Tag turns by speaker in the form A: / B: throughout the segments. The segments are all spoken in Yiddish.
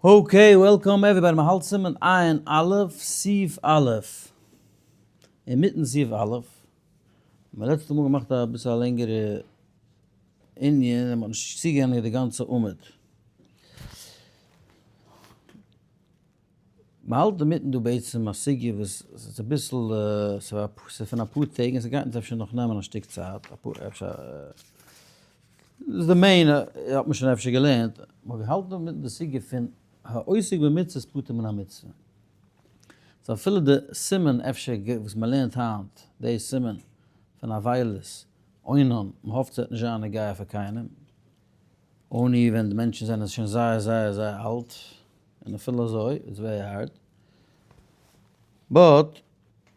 A: Okay, welcome everybody, מ'האלט סימן עין א', סעיף א', אינמיטן סעיף א', מ'האט לעצטע מאל געמאכט אביסל א לענגערע ענין און מ'האט נישט צוגעענדיגט די גאנצע עמוד. מ'האלט אינמיטן דא בעצם א סוגיא וואס איז אביסל, ס'איז פון אפאר טעג און ס'גייט אונז אפשר נאך נעמען א שטיק צייט, אפאר אפשר, דאס איז די main האט מען שוין אפשר געלערנט, מ'האט געהאלטן אינמיטן די סוגיא פון העוסק במצוות פטור מן המצוה. so אפילו די סימן אפשר וואס מ'לערנט היינט, די סימן פון אבילות, אונן, מ'האפט ס'וועט נישט זיין נוגע פאר קיינעם, only ווען די מענטשן זענען שוין זייער זייער זייער אלט, און אפילו אזוי it's very hard, but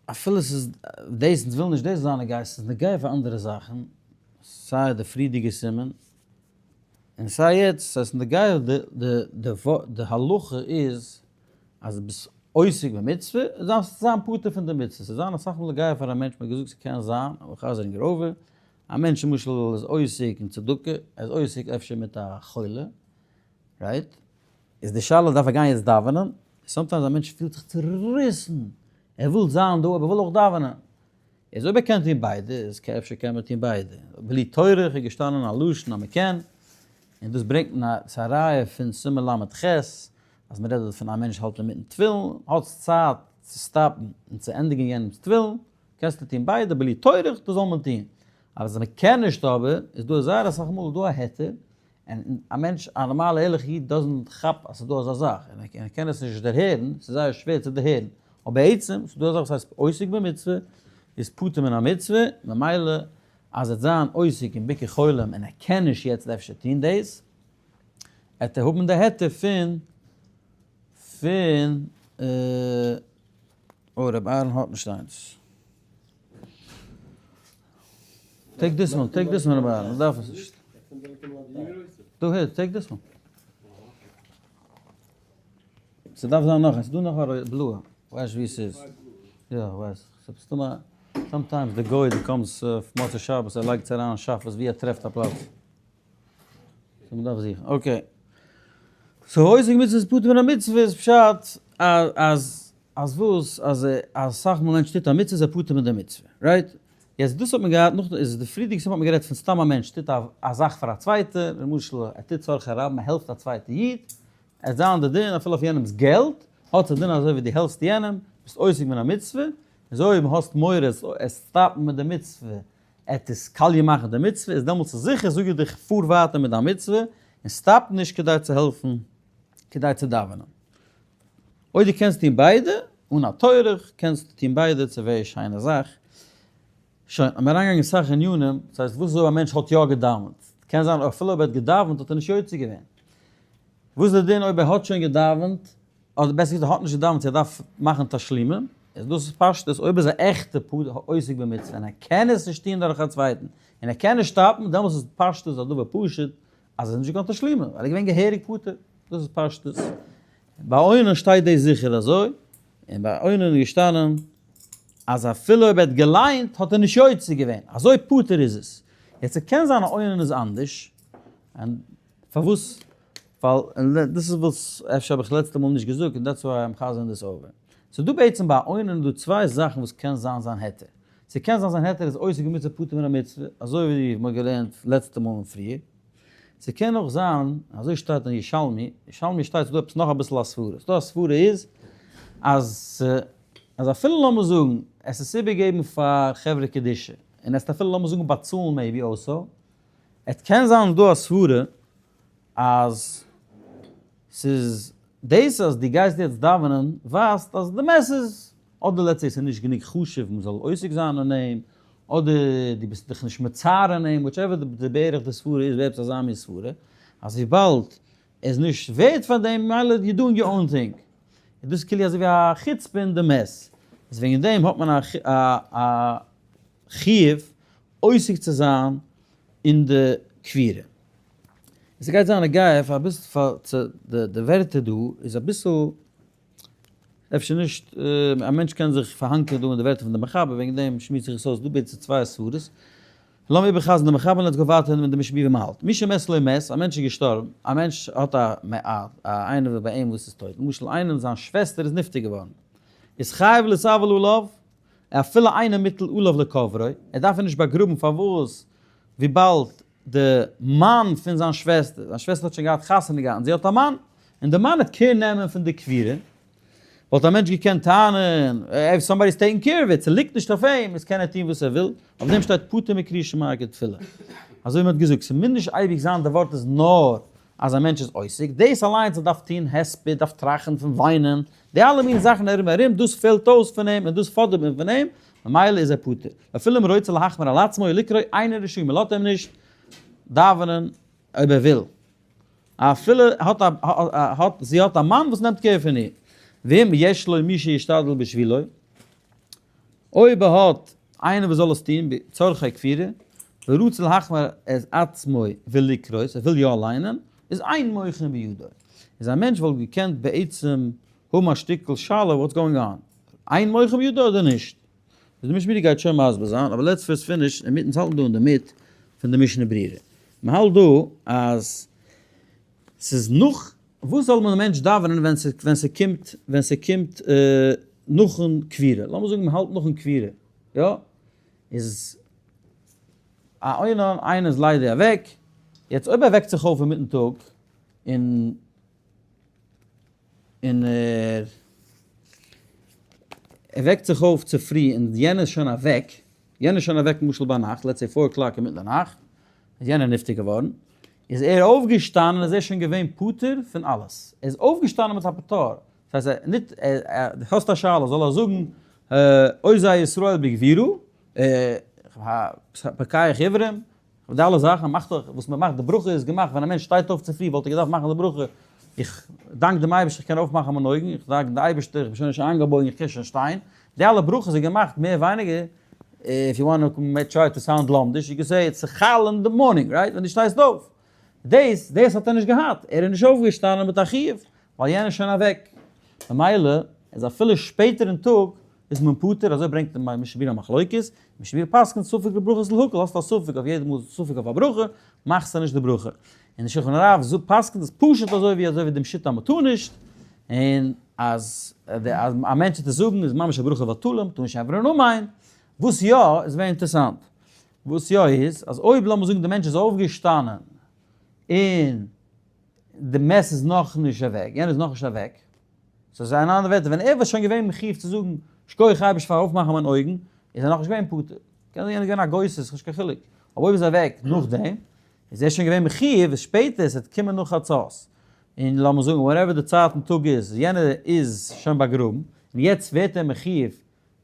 A: אפילו ס'איז דאס, אונז ווילן נישט דאס זאל זיין נוגע, ס'איז נוגע פאר אנדערע זאכן, סיי די פריערדיגע סימן, און סיי יעצט, ס'הייסט נוגע די די די הלכה איז אז ביסט עוסק במצוה, דארפסטו זיין פטור פון די מצוה, ס'איז זיין אסאך מאל נוגע פאר א מענטש, מ'האט געזאגט ס'קען זיין, אבער חזר'ן גראבער, א מענטש למשל איז עוסק אין צדקה, ער איז עוסק אפשר מיט א חולה, right? איז די שאלה דארף ער גיין יעצט דאווענען? sometimes א מענטש פילט זיך צוריסן, ער וויל זיין דא אבער ער וויל אויך דאווענען. איז אויב ער קען טון ביידע, איז אפשר קען מען טון ביידע. בלי טורח איז געשטאנען א לשון אז מען קען, און דאס ברענגט מען א, ס'איז א ראיה פון סימן ל"ח, אז מען רעדט דארט פון א מענטש האלט אינמיטן תפילין, האטסט צייט צו stop ן און צו ענדיגן יענעמ'ס תפילין, קענסטו טון ביידע בלי טורח, דאס זאל מען טון. אז מען קען נישט אבער, איז דא זייער אסאך מאל איז דא א היתר, און א מענטש, א נארמאלע ערליכע איד doesn't כאפ אז ס'איז דא אזא זאך, און ער קען עס נישט דערהערן, ס'איז זייער שווער צו דערהערן, אבער בעצם, ס'איז דא א זאך וואס הייסט עוסק במצוה, איז פטור מן המצוה, ממילא אז ער וועט זיין עוסק אין ביקור חולים און ער קען נישט יעצט אפשר טון דאס, עט ער האבן די היתר פון פון אוי רבי אהרן האט נישט איינס. Take this one, take this one רבי אהרן, איך דארף עס נישט. דא here, take this one. ס'דארף זיין נאך איינס, ס'דא נאך א בלויע, כ'ווייס נישט ווי ס'איז. יא, כ'ווייס. ס'מסתמא, sometimes די גוי די קאמס מוצאי שבת ער לייגט אריין שאפעס ווי ער טרעפט א פלאץ. so מ'דארף זוכן. Okay. So עוסק מצוות פטור מן המצוה איז פשט אז אז וואס? אז אסאך מאל מענטש טוט א מצוה איז ער פטור מיט די מצוה. Right? יעצט דאס האט מען געהאט נאך איז די פריערדיגע סימן האט מען גערעדט פון סתם א מענטש טוט א זאך פאר א צווייטע, למשל ער טוט צרכי רבים ער העלפט א צווייטע איד, עס זיין די דין אפילו אויף יענעמס געלט, האט א דין אזוי ווי דו העלפסט יענעם, ביסט עוסק מן המצוה, איז אויב האסט מורא עס stop ן מיט די מצוה, עט עס קאליע מאכן די מצוה, איז דעמאלטס איז זיכער זאג איך דיך פאר ווייטער מיט דיין מצוה, און stop נישט כדי צו העלפן כדי צו דאווענען. אויב דו קענסט טון ביידע, אן א טורח, קענסטו טון ביידע, ס'איז very שיינע זאך. שוין, האמיר אריינגעגאנגען אין סאך ענינים, דאס הייסט וואס איז אויב א מענטש האט יא געדאווענט? קען זיין אפילו אויב ער האט געדאווענט האט ער נישט יוצא געווען. וואס איז די דין אויב ער האט שוין געדאווענט, אדער בעסער געזאגט ער האט נישט געדאווענט צו ער דארף מאכן תשלומים, איז דאס איז פשטות אויב איז א עכטע עוסק במצוה און ער קען עס נישט טון דורך א צווייטן, און ער קען נישט stop ן, דעמאלטס איז פשטות א דבר פשוט אז עס איז נישט געווען תשלומים, ווייל ער איז געווען געהעריג פטור, דאס איז פשטות. ביי אונן שטייט דאס זיכער אזוי, און ביי אונן איז געשטאנען אז אפילו אויב ער האט געליינט האט ער נישט יוצא געווען, אזוי פטור איז עס. יעצט ס'קען זיין אז אונן איז אנדערש, און פארוואס? ווייל, און דאס איז וואס אפשר האב איך לעצטע מאל נישט געזאגט, און that's why I'm חזר'ן דאס over. ס'איז דא בעצם ביי אונן דא צוויי זאכן וואס קען זיין זיין היתר. ס'קען זיין זיין היתר איז עוסק במצוה פטור מן המצוה, אזוי ווי מ'האט געלערנט לעצטע מאל און פריער. ס'קען אויך זיין, אזוי שטייט אין ירושלמי, ירושלמי שטייט ס'דא עפעס נאך אביסל א סברה, ס'דא א סברה איז אז אז אפילו לאמיר זאגן עס איז איבערגעבן פאר חברה קדישא, און עס אפילו לאמיר זאגן באצאלן maybe also, עס קען זיין דא א סברה אז ס'איז דאס אז דו גייסט יעצט דאווענען ווייזט אז די מת איז אדער let's say ס'איז נישט גענוג חשוב מ'זאל עוסק זיין אין אים, אדער דו ביסט דיך נישט מצער אין אים, whichever די בערך די סברה איז ווערט אזא מין סברה, אז וויבאלד ער איז נישט ווערד פאר דעם ממילא you doing your own thing. איז דאס כאילו אזוי ווי א חוצפה אין די מת. איז וועגן דעם האט מען א חיוב עוסק צו זיין אין די קבירה. עס גייט זיין נוגע פאר אביסל פאר צו די ווערטער דא איז אביסל אפשר נישט, א מענטש קען זיך פארהאנקען דא אין די ווערטער פון די מחבר, וועגן דעם שמועס איך עס אויס דא בעצם צוויי סברות. לאמיר איבערחזר'ן די מחבר און let's go ווייטער מיט די משנה ווי מ'האלט. מי שמת לו מת, א מענטש איז געשטארבן, א מענטש האט א א איינער ביי אים וואס איז טויט, למשל איינעם זיין שוועסטער איז נפטר געווארן, איז חייב להתאבל עליו, אפילו אינו מוטל עליו לקוברו, ער דארף אים נישט באגראבן פארוואס וויבאלד די מאן פון זיין שוועסטער, זיין שוועסטער האט שוין געהאט חתונה געהאט און זי האט א מאן, און די מאן וועט care נעמען פון די קבירה, וואלט א מענטש געקענט טענה'ן, if somebody is taking care of it, ס'ליגט נישט אויף אים, איז קען ער טון וואס ער וויל, אויף דעם שטייט פטור מקריאת שמע כתפילה. אזוי ווי מ'האט געזאגט, ס'מוז נישט אייביג זיין די ווארט איז נאר אז א מענטש איז עוסק, דאס אליינס ער דארף טון הספד, דארף טראכן פון וויינען, די אלע מין זאכן ארום ארום, דאס פעלט אויס פון אים און דאס פאדערט מען פון אים, ממילא איז ער פטור. ואפילו אם רוצה להחמיר על עצמו לקרוא אינו רשאי, מ'לאזט אים נישט דאווענען אויב ער וויל. אפילו האט א האט זי האט א מאן וואס נעמט care פון איר, ואם יש לו מי שישתדל בשבילו, אויב ער האט איינער וואס זאל עס טון בצרכי קבורה, ורוצה להחמיר את עצמו ולקרות, ער וויל יא ליינען, איז אין מוחין בידו. איז א מענטש וואלט געקענט בעצם האבן א שטיקל שאלה what's going on, אין מוחין בידו אדער נישט? איז די משנה ברורה גייט שוין מסביר זיין, אבער let's first finish אינמיטן אונז האלטן דא אינדערמיט פון די משנה ברורה. מען האלט דא אז ס'איז נאך, וואס זאל מען די מענטש דאווענען ווען ווען ס'קומט ווען ס'קומט נאכן קבירה, לאמיר זאגן מען האלט נאכן קבירה, יא, איז א אונן, איינער איז ליידער אוועק, יעצט אויב ער וועקט זיך אויף אינמיטן טאג און און ער ער וועקט זיך אויף צופרי און יענער איז שוין אוועק, יענער איז שוין אוועק למשל ביינאכט, let's say 4 o'clock אינמיטן די נאכט, איז יענער נפטר געווארן, איז ער אויפגעשטאנען איז ער שוין געווען פטור פון אלעס, ער איז אויפגעשטאנען מיט א פטור, דאס הייסט ער ניט האסט א שאלה זאל ער זאגן עוזר ישראל בגבורה, פקח עיוורים, די אלע זאכן מאכט דאך וואס מען מאכט די ברכה איז געמאכט ווען א מענטש שטייט אויף צופרי וואלט ער געדארפט מאכן די ברכה איך דאנק דעם אייבערשטער איך קען אויפמאכן מיינע אויגן איך דאנק די אייבערשטער איך בין שוין נישט איינגעבויגן איך קען שוין שטיין די אלע ברכות איז געמאכט מער ווייניגער if you want to try to sound לומדיש you can say it's חל אין די morning right ווען דו שטייסט אויף דאס דאס האט ער נישט געהאט ער איז נישט אויפגעשטאנען מיט א חיוב ווייל יענער איז שוין אוועק ממילא איז אפילו שפעטער אין טאג איז מען פטור, אזוי ברענגט די משנה ברורה א מחלוקת, משנה ברורה פסק'נט ספק לברכות להקל, האסט א ספק אויף יעדע מאל ספק אויף א ברכה, מאכסטו נישט די ברכה. און די שולחן הרב פסק'נט עס פשוט אזוי ווי אזוי ווי דעם שיטה אז מען טאר נישט, און אז א מענטש וועט עס זאגן איז ממש א ברכה לבטלה, מען טאר נישט ענטפערן אמן. וואס יא איז ווען אינטערסאנט, וואס יא איז, אז אויב לאמיר זאגן די מענטש איז אויפגעשטאנען און די מת איז נאכנישט אוועק, יענער איז נאכנישט אוועק, סאו אין אנדערע ווערטער ווען ער וואלט שוין געווען מחיוב צו זאגן שכוח אייבערשטער פאר אויפמאכן מיין אויגן, איז ער נאכנישט געווען פטור. קען זיין יענער איז געווען א גוסס, ס'נישט קיין חילוק. אבער אויב איז ער אוועק נאכדעם, איז ער שוין געווען מחיוב, איז שפעטער, עס וועט קומען נאך חצות, און לאמיר זאגן whatever די צייט אין טאג איז, יענער איז שוין באגראבן, און יעצט ווערט ער מחיוב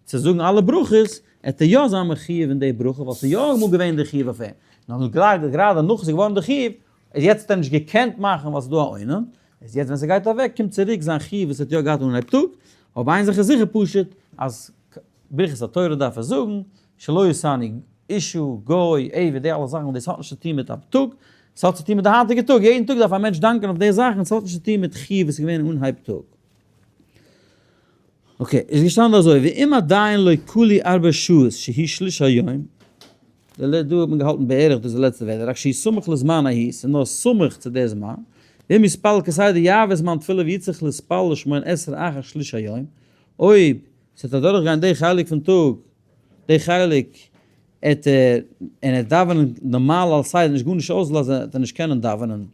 A: צו זאגן אלע ברכות, עט ער יא זיין מחיוב אין די ברכה, ווייל ס'איז יא אמאל געווען די חיוב אויף אים, נאר גראדע נאך ס'איז געווארן די חיוב, איז יעצט האט ער נישט געקענט מאכן ווייל ס'איז דא א אונן, איז יעצט ווען ס'גייט אוועק קומט צוריק זיין חיוב וואס ער האט יא געהאט אנהייב טאג, אבער איין זאך איז זיכער פשוט, אז ברכת התורה דארף ער זאגן, שלא עשני אשה, גוי, עבד, די אלע זאכן, דאס האט נישט צו טון מיט א טאג, ס'האט צו טון מיט די היינטיגע טאג, יעדן טאג דארף א מענטש דאנקען אויף די זאכן, ס'האט נישט צו טון מיט חיוב וואס איז געווען אנהייב טאג. okay, איז געשטאנען אזוי, ואם עדיין לא כלו ארבע שעות שהיא שליש היום, דא האט מען געהאלטן בערך דאס איז די לעצטע ווערטער, רק שהיא סמוך לזמן ההיא, ס'איז נאר סמוך צו די זמן, ואם יתפלל כסדר יעבור זמן תפילה ויצטרך להתפלל שמונה עשרה אחר שליש היום, אויב ס'וועט אדורכגיין די חלק פון טאג, די חלק עט ער, און ער דאווענען נארמאל על סדר נישט גארנישט אויסלאזען, עט ער נישט קענען דאווענען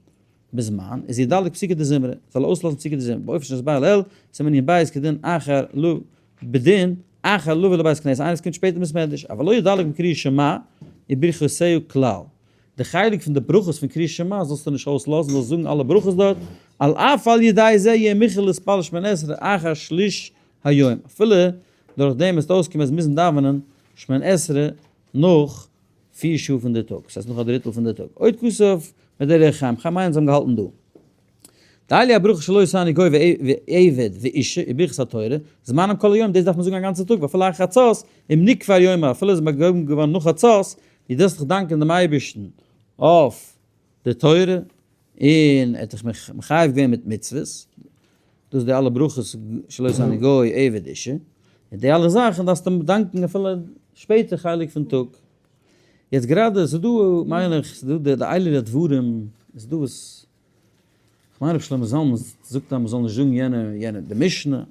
A: בזמן, איז ידלג פסוקי דזמרה, זאל ער אויסלאזן פסוקי דזמרה, באופן שנתבאר לעיל, סימן ע"ב כדין אחר ל בדין אחר לבא לבית כנסת, איינער וואס קומט שפעטער אין בית מדרש, אבל לא ידלג מקריאת שמע וברכותיה כלל, די חלק פון די ברכות פון קריאת שמע זאלסטו נישט אויסלאזן, זאלסט זאגן אלע ברכות דארט, על אף על ידי זה יהיה מוכרח להתפלל שמונה עשרה אחר שליש היום, אפילו דורך דעם וועסטו אויסקומען אז מוזן דאווענען שמונה עשרה נאך 4 שעה פון די טאג, ס'הייסט נאך א דריטל פון די טאג. עוד כתב מדרך חיים, חיים מיינט זיי האבן געהאלטן דא. דאלו הברכות שלא עשני גוי ועבד ואשה וברכת התורה, זמנם כל היום, דאס דארף מען זאגן א גאנצע טאג, ואפילו אחר חצות, אם נקבר יומא, אפילו איז באגראבן געווארן נאך חצות, דו דארפסט דיך דאנקען דעם אייבערשטן אויף די תורה, און ער האט דיך מחייב געווען מיט מצוות, דאס די אלע ברכות שלא עשני גוי עבד אשה, און די אלע זאכן דארפסטו אים דאנקען אפילו שפעטער חלק פון טאג. יעצט גראדע ס'איז דא מיין איך ס'איז דא די אלה הדברים איז דא וואס כ'מיין רבי שלמה זלמן זאגט אז מ'זאל נישט זאגן יענע יענע די משנה,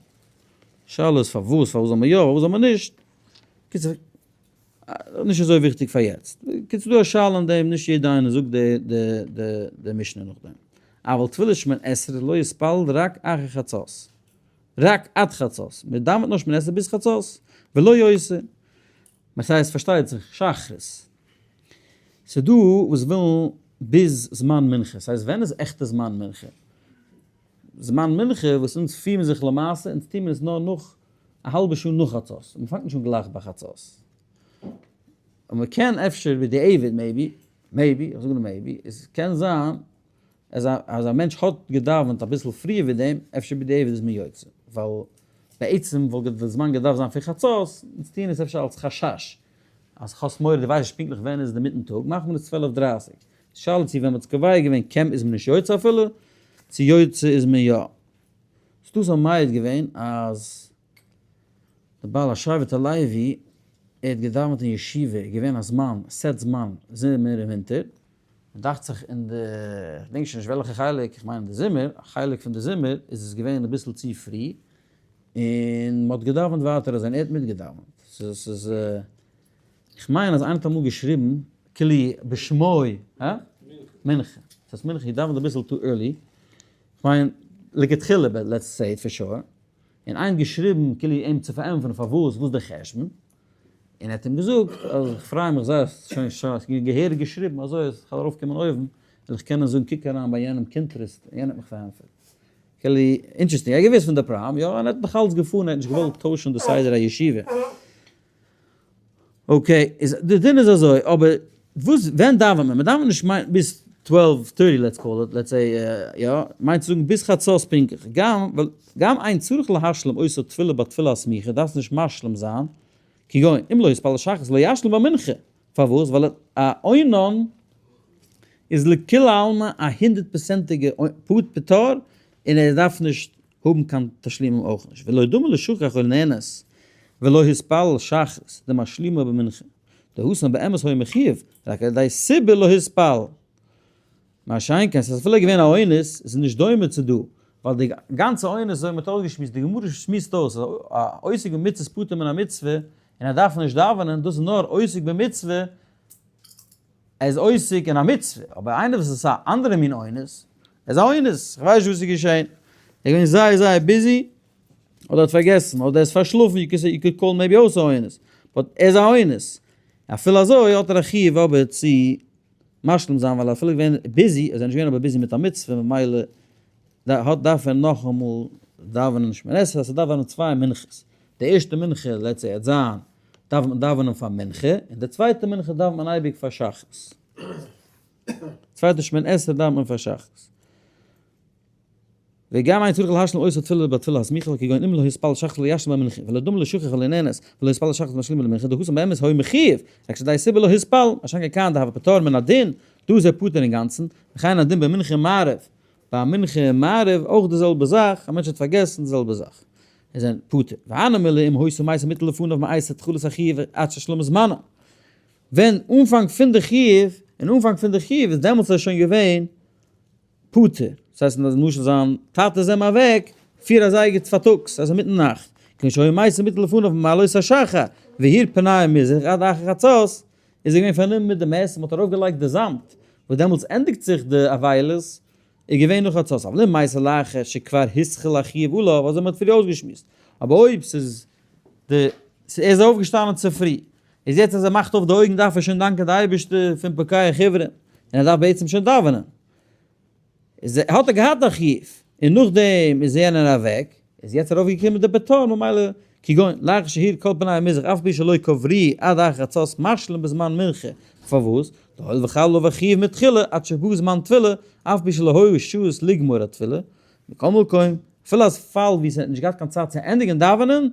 A: שאלה איז פארוואס פארוואס זאל מען יא פארוואס זאל מען נישט, קיצור נישט אזוי וויכטיג פאר יעצט, קיצור דא א שאלה אין דעם נישט יעדע איינער זאגט די די די די משנה נאכדעם, אבל תפילת שמונה עשרה לא יתפלל רק אחר חצות, רק עד חצות, מ'דאווענט נאר שמונה עשרה ביז חצות, ולא יותר. ס'הייסט פארשטייט זיך שחרית. ס'דא וואס ווילן ביז זמן מנחה, ס'הייסט ווען איז עכטע זמן מנחה? זמן מנחה וואס אונז פירן זיך למעשה, אונז טוהן מיר עס נאר נאך א האלבע שעה נאך חצות, מ'פאנגט נישט אן גלייך ביי חצות. און מ'קען אפשר בדיעבד maybe, maybe, איך זאג נאר maybe, עס קען זיין אז אז א מענטש האט געדאווענט אביסל פריער ווי דעם, אפשר בדיעבד איז מען יוצא, ווייל בעצם וואלט די זמן געדארפט זיין פון חצות, אונז טוען עס אפשר אלס חשש, אז האסט מורא דו ווייסט נישט פונקטליך ווען איז די מיטן טאג, מאכט מען עס צוועלף דרייסיג. די שאלה צו ווען מ'האט עס קובע געווען קען איז מען נישט יוצא אפילו, צו יוצא איז מען יא. ס'דא וואס האבן מעיד געווען אז די בעל השבט הלוי ער האט געדאווענט אין ישיבה איז געווען א זמן, set זמן, זומער און ווינטער, דאכט זיך אין די, כ'דענק שוין נישט וועלכע חלק, איך מיין אין די זומער, א חלק פון די זומער איז עס געווען אביסל צו פרי, און מ'האט געדאווענט ווייטער אזוי, און ער האט מיטגעדאווענט. ס'איז, ס'איז, איך מיין אז איינער האט אמאל געשריבן, כלי בשמו, הא? מנחה. ס'הייסט מנחה, he דאווענט אביסל too early, כ'מיין לכתחילה, but let's say it for sure, און איינער האט געשריבן כאילו אים צו פארענטפערן פארוואס, וואס די חשבון, און ער האט אים געזאגט אז איך פריי מיך זייער אז שוין שוין געהעריג געשריבן אזוי אז איך וועל ארויף קומען אויבן וועל איך קענען זאגן קוק אריין ביי יענעם קונטרס יענער האט מיך פארענטפערט. כאילו interesting, ער האט געוואוסט פון די פראבלעם יא, און ער האט נאך אלץ געפארן ער האט נישט געוואלט טוישן די סדר הישיבה. okay, איז די דין איז אזוי, אבער וואס ווען דאווענט מען? מען דאווענט נישט מיינט ביז twelve thirty let's call it, let's say יא, מיינט צו זאגן ביז חצות פונקטליך, גם גם אין צריך להשלים אותה תפילה בתפילה הסמוכה, דארפסט נישט משלים זיין, כגון אם לא התפלל שחרית לא ישלים במנחה, פארוואס? ווייל א אונן איז לכולי עלמא א הונדערט פראצענטיגע פטור און ער דארף נישט האבן קיין תשלומים אויך נישט, ולא דומה לשכח או נאנס ולא התפלל שחרית דמשלימה במנחה, דהתם באמת היה מחויב, רק על ידי סיבה לא התפלל. מה שאין כן ס'איז אפילו געווען א אונס, איז נישט דומה צו דא, ווייל די גאנצע אונס אזוי מ'האט אויסגעשמועסט, די גמרא שמועסט אויס אז א עוסק במצוות פטור מן המצוה און ער דארף נישט דאווענען, דאס איז נאר עוסק במצוה ער איז עוסק אין א מצוה, אבער איינער וואס איז א אנדערע מין אונס, ער איז א אונס, איך ווייס נישט וואס איז געשען, ער איז געווען זייער זייער busy, אדער האט פארגעסן, אדער ער איז פארשלאפן, you could say, you could call maybe also אונס, but ער איז א אונס, אפילו אזוי האט ער א חיוב אבער צו משלים זיין, ווייל אפילו געווען busy, איז ער נישט געווען אבער busy מיט א מצוה, ממילא האט דארף ער נאכאמאל דאווענען שמונה עשרה, ס'דארף זיין צוויי מנחות, די ערשטע מנחה let's say עט זיין דארף מען דאווענען פאר מנחה, און די צווייטע מנחה דאווענט מען אייביג פאר שחרית. צווייטע שמונה עשרה דאווענט מען פאר שחרית. וגם אין צריך להשלים אותה תפילה בתפילה הסמוכה כגון אם לא התפלל שחרית לא ישלים במנחה, ולא דומה לשכח ולנאנס ולא התפלל שחרית משלים למנחה דהתם באמת היה מחויב, רק שעל ידי סיבה לא התפלל, מה שאין כן כאן דהוה פטור מן הדין, דא איז ער פטור אינגאנצן, וכן הדין במנחה ומעריב, ביי מנחה און מעריב אויך די זעלבע זאך, א מענטש האט פארגעסן די זעלבע זאך, איז ער פטור. והני מילי אם היתה מיתה מוטל לפניו מעת התחלת החיוב עד שהשלמת זמנה. ווען אנפאנג פון די חיוב, אין אנפאנג פון די חיוב איז דעמאלטס ער שוין געווען פטור. דאס הייסט למשל זיין טאטע איז אים אוועק פיר אזייגער פארטאגס, אז אינמיטן נאכט, כגון שהיתה מיתה מוטל לפניו מעלות השחר, והאיר פני מזרח עד אחר חצות, איז ער געווען פארנומען מיט די מת, מ'האט ארויף געלייגט די זאמד, וואס דעמאלטס ענדיגט זיך די אבילות, איז געווען נאך חצות, אבל אם מתה לאחר שכבר התחיל החיוב עליו, אזוי מ'האט פריער אויסגעשמועסט, אבער אויב ס'איז די, ער איז אויפגעשטאנען צופרי, איז יעצט אז ער מאכט אויף די אויגן דארף ער שוין דאנקען די אייבערשטער פון פוקח עיוורים, און ער דארף בעצם שוין דאווענען. איז האט ער געהאט א חיוב, און נאכדעם איז יענער אוועק, איז יעצט ארויף געקומען די פטור ממילא כגון לאחר שהאיר כל פני המזרח אף על פי שלא קברוהו עד אחר חצות משלים בזמן מנחה, פארוואס? דהואיל וחל עליו החיוב מתחילה עד שבא זמן תפילה אף על פי שלא היו שעות לגמור התפילה, מכל מקום, אפילו אז פאל ווי ס'האט נישט געהאט קיין צייט צו ענדיגן דאווענען,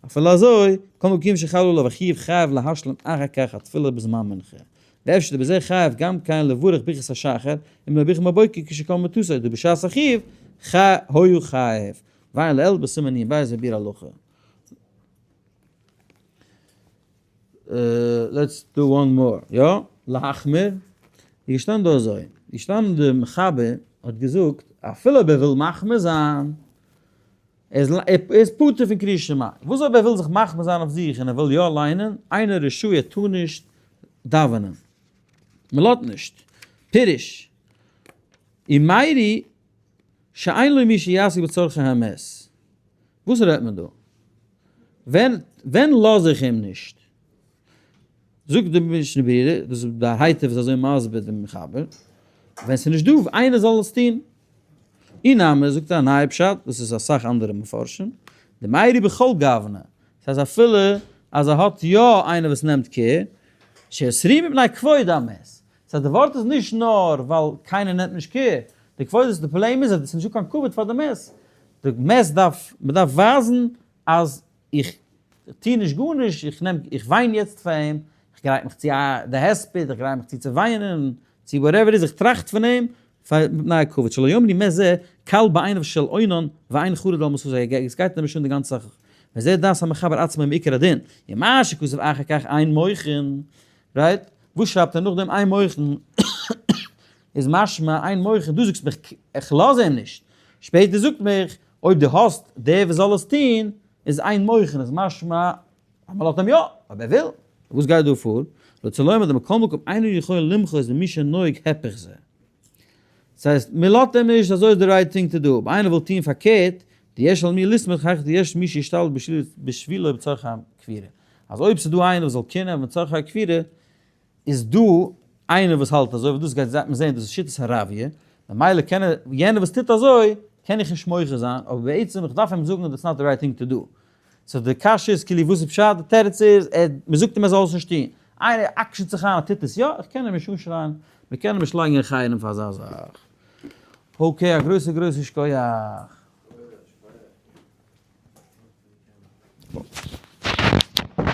A: אפילו אזוי, כל מקום שחל עליו החיוב חייב להשלים אחר כך התפילה בזמן מנחה. ואפשר דבזה חייב גם כן לברך ברכת השחר, אם לא בירך בבוקר כשקם ממיטתו, דבשעת החיוב היה חייב. ועיין לעיל בסימן נ"ב בביאור הלכה. Let's do one more. יא, להחמיר. איז געשטאנען דא אזוי. איז געשטאנען די מחבר האט געזאגט אפילו אויב ער וויל מחמיר זיין, ער איז פטור פון קריאת שמע. וואס אויב ער וויל זיך מחמיר זיין אויף זיך און ער וויל יא ליינען, אינו רשאי ער טאר נישט דאווענען. מען לאזט נישט. פירוש. ומיירי שאין לו מי שיעסוק בצרכי המת. וואס רעדט מען דא? ווען ווען לאז איך אים נישט? זאגט די משנה ברורה, דאס איז די הייטב איז אזוי מסביר דעם מחבר, ווען ס'איז נישט דא איינער זאל עס טון. אי נמי זאגט ער א נייע פשט, דאס איז אסאך אנדערע מפרשים, דמיירי בכל גוונא, דאס הייסט אפילו אז ער האט יא איינער וואס נעמט קער, שאסרו מפני כבוד המת, סא די ווארט איז נישט נאר ווייל קיינער נעמט נישט קער, די כבוד איז די פראבלעם איז אז עס איז נישטא קיין כבוד פאר די מת, די מת דארף, מען דארף ווייזן אז איך טוה נישט גארנישט, איך נעם, איך וויין יעצט פאר אים, איך גרייט מיך צו א די הספד, איך גרייט מיך צו צו וויינען, צו whatever איז, איך טראכט פון אים, פאר מפני הכבוד, שלא יאמרו מת זה קל בעיניו של אונן ואין חרד על מותו, עס גייט אים נישט אן די גאנצע זאך, וזה דעת המחבר עצמו מעיקר הדין, ומה שכתב אחר כך אין מוחין, right? וואס שרייבט ער נאכדעם אין מוחין? איז משמע אין מוחין, דו זאגסט מיך איך לאז אים נישט, שפעטער זאגט מיך אויב דו האסט דער וואס זאל עס טון, איז אין מוחין, איז משמע אז מען לאזט אים יא, אויב ער וויל. וואס גייט דא פאר? רוצה לומר דמכל מקום אינו יכול למחות במי שנוהג הפך זה. דאס הייסט, מען לאזט אים נישט, אזוי איז די right thing to do. אויב איינער וויל טון פארקערט, דיש על מי לסמוך היכא דיש מי שישתדל בשבילו בצרכי הקבירה. אז אויב ס'איז דא איינער וואס זאל קענען בצרכי הקבירה, איז דא איינער וואס האלט אזוי, וואס דאס גייט מען זען, דאס איז שיטת הראב"ד, ממילא קען ער, יענער וואס טוט אזוי, קען איך נישט מוחה זיין, אבער בעצם איך דארף אים זאגן that's not the right thing to do. So די קשיא איז כאילו וואס איז פשט, די תירוץ איז, ער, מען זאגט אים ער זאל עס נישט טון. איינער עקשנ'ט זיך איין ער טוט עס יא, איך קען אים נישט אנשרייען, מען קען אים נישט לייגן אין חרם פאר אזא זאך. Okay, א גרויסע גרויסע שכוח.